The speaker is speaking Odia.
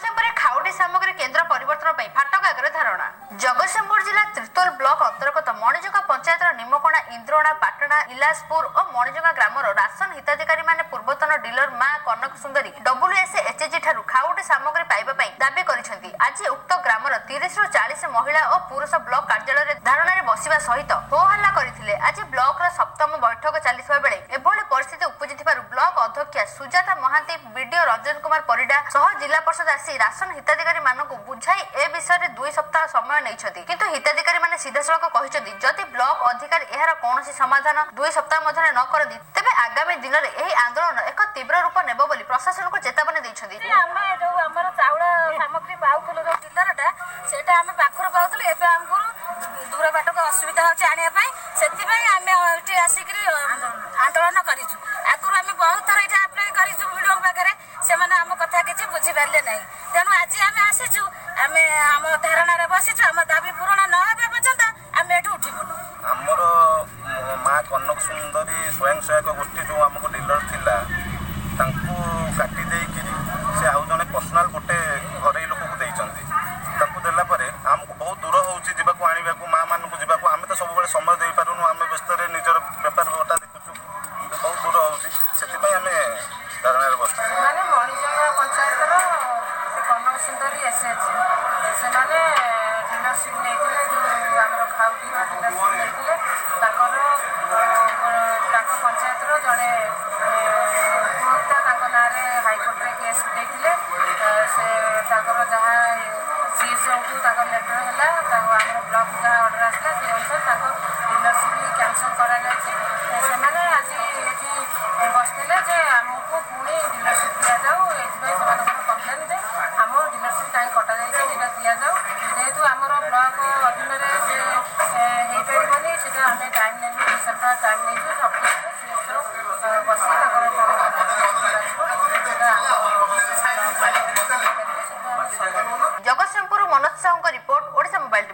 ଜଗତସିଂହପୁରରେ ଖାଉଟି ସାମଗ୍ରୀ କେନ୍ଦ୍ର ପରିବର୍ତ୍ତନ ପାଇଁ ଫାଟକ ଆଗରେ ଧାରଣା। ଜଗତସିଂହପୁର ଜିଲ୍ଲା ତିର୍ତ୍ତୋଲ ବ୍ଲକ ଅନ୍ତର୍ଗତ ମଣିଜଙ୍ଗା ପଞ୍ଚାୟତର ନିମକଣା, ଇନ୍ଦ୍ରଣା, ପାଟଣା, ଇଲାସପୁର ଓ ମଣିଜଙ୍ଗା ଗ୍ରାମର ରାସନ ହିତାଧିକାରୀମାନେ ପୂର୍ବତନ ଡିଲର ମା କନକ ସୁନ୍ଦରୀ ଡବ୍ଲ୍ୟୁଏସ୍ଏଚଜି ଠାରୁ ଖାଉଟି ସାମଗ୍ରୀ ପାଇବା ପାଇଁ ଦାବି କରିଛନ୍ତି। ଆଜି ଉକ୍ତ ଗ୍ରାମର 30ରୁ 40 ମହିଳା ଓ ପୁରୁଷ ବ୍ଲକ କାର୍ଯ୍ୟାଳୟରେ ଧାରଣାରେ ବସିବା ସହିତ ହୋ ହଲ୍ଲା କରିଥିଲେ। ଆଜି ବ୍ଲକର ସପ୍ତମ ବୈଠକ ଚାଲିଥିବା ବେଳେ ଏଭଳି ପରିସ୍ଥିତି ଉପୁଜିଥିବାରୁ ବ୍ଲକ ଅଧ୍ୟକ୍ଷା ସୁଜାତା ମହାନ୍ତି, ବିଡିଓ ରଞ୍ଜନ କୁମାର ପରିଡ଼ା ସହ ଜିଲ୍ଲା ପରିଷଦ ଆସି ରାସନ ହିତାଧିକାରୀ ମାନଙ୍କୁ ବୁଝାଇ ଏ ବିଷୟରେ 2 ସପ୍ତାହ ସମୟ ନେଇଛନ୍ତି। କିନ୍ତୁ ହିତାଧିକାରୀ ମାନେ ସିଧାସଳଖ କହିଛନ୍ତି, ଯଦି ବ୍ଲକ ଅଧିକାରୀ ଏହାର କୌଣସି ସମାଧାନ 2 ସପ୍ତାହ ମଧ୍ୟରେ ନ କରନ୍ତି, ତେବେ ଆଗାମୀ ଦିନରେ ଏହି ଆନ୍ଦୋଳନ ଏକ ତୀବ୍ର ରୂପ ନେବ ବୋଲି ପ୍ରଶାସନକୁ ଚେତାବନୀ ଦେଇଛନ୍ତି। ଆମେ ଯୋଉ ଆମର ଚାଉଳ ସାମଗ୍ରୀ ପାଉଥିଲୁ, ଯୋଉ ଡିଲରଟା, ସେଇଟା ଆମେ ପାଖରୁ ପାଉଥିଲୁ। ଏବେ ଆମକୁ ଦୂର ବାଟକୁ ଅସୁବିଧା ହଉଛି ଆଣିବା ପାଇଁ। ସେଥିପାଇଁ ଆମେ ଏଠି ଆସିକିରି ଆନ୍ଦୋଳନ କରିଛୁ। ଆଗରୁ ଆମେ ବହୁତ ଥର ଏଇଟା ଆପ୍ଲାଏ କରିଛୁ ବିଡିଓଙ୍କ ପାଖରେ, ସେମାନେ ଆମ କଥା କିଛି ବୁଝିପାରିଲେ ନାହିଁ। ତେଣୁ ଆଜି ଆମେ ଆସିଛୁ, ଆମେ ଆମ ଧାରଣାରେ ବସିଛୁ। ଆମ ଦାବି ପୂରଣ ନ ହେବା ପର୍ଯ୍ୟନ୍ତ ଆମେ ଏଠୁ ଉଠିବୁନୁ। ଆମର ମା କନକ ସୁନ୍ଦରୀ ସ୍ୱୟଂ ସହାୟକ ଗୋଷ୍ଠୀ ଯେଉଁ ଆମକୁ ଡିଲର ଥିଲା, ତାଙ୍କୁ କାଟି ଦେଇକିରି ସେ ଆଉ ଜଣେ ପର୍ସନାଲ ଗୋଟେ ଘରୋଇ ଲୋକକୁ ଦେଇଛନ୍ତି। ତାଙ୍କୁ ଦେଲା ପରେ ଆମକୁ ବହୁତ ଦୂର ହେଉଛି ଯିବାକୁ ଆଣିବାକୁ, ମା ମାନଙ୍କୁ ଯିବାକୁ। ଆମେ ତ ସବୁବେଳେ ସମୟ ଦେଇପାରୁନୁ, ଆମେ ବ୍ୟସ୍ତରେ ନିଜର ବେପାର ବଟା ଦେଖୁଛୁ। ବହୁତ ଦୂର ହେଉଛି, ସେଥିପାଇଁ ଆମେ ଧାରଣାରେ ବସିଛୁ। ସେମାନେ ମଣିଜଙ୍ଗା ପଞ୍ଚାୟତର ସେ କନକ ସୁନ୍ଦରୀ ଏସ୍ ଏଚ୍, ସେମାନେ ଡିଲରସିପ୍ ନେଇଥିଲେ, ଯେଉଁ ଆମର ଖାଉଟିର ଡିଲରସିପ୍ ନେଇଥିଲେ। ତାଙ୍କର ତାଙ୍କ ପଞ୍ଚାୟତର ଜଣେ ଉପଭୋକ୍ତା ତାଙ୍କ ନାଁରେ ହାଇକୋର୍ଟରେ କେସ୍ ଦେଇଥିଲେ। ସେ ତାଙ୍କର ଯାହା ସିଏସ୍ଓଙ୍କୁ ତାଙ୍କର ଲେଟର୍ ହେଲା, ତାକୁ ଆମର ବ୍ଲକ ଯାହା ଅର୍ଡ଼ର ଆସିଲା, ସେ ଅନୁସାରେ ତାଙ୍କ ଡିଲରସିପ୍ କ୍ୟାନସଲ୍ କରାଯାଇଛି। ସେମାନେ ଆଜି ଏଠି ବସିଥିଲେ ଯେ ଆମକୁ ପୁଣି ଡିଲରସିପ୍ ଦିଆଯାଉ। ଏଇଥିପାଇଁ ସେମାନଙ୍କର କମ୍ପ୍ଲେନ୍ ଯେ ଆମ ଡିଲରସିପ୍ କାହିଁ କଟାଯାଇଛି, ସେଇଟା ଦିଆଯାଉ। ଯେହେତୁ ଆମର ବ୍ଲକ ଅଧୀନରେ ସେ ହେଇପାରିବନି, ସେଇଟା ଆମେ ଟାଇମ୍ ନେଲୁ, 2 ସପ୍ତାହ ଟାଇମ୍ ନେଇଛୁ। ସପ୍ତାହରେ ସିଏସ୍ଓ ବସି ତାଙ୍କର କ'ଣ କରାଯିବ, ସେଇଟା ଆମ ହେଇପାରିବ, ସେଇଟା ଆମେ ଜଗତସିଂହପୁର ମନୋଜ ସାହୁଙ୍କ ରିପୋର୍ଟ, ଓଡ଼ିଶା ମୋବାଇଲ ଟିଭି।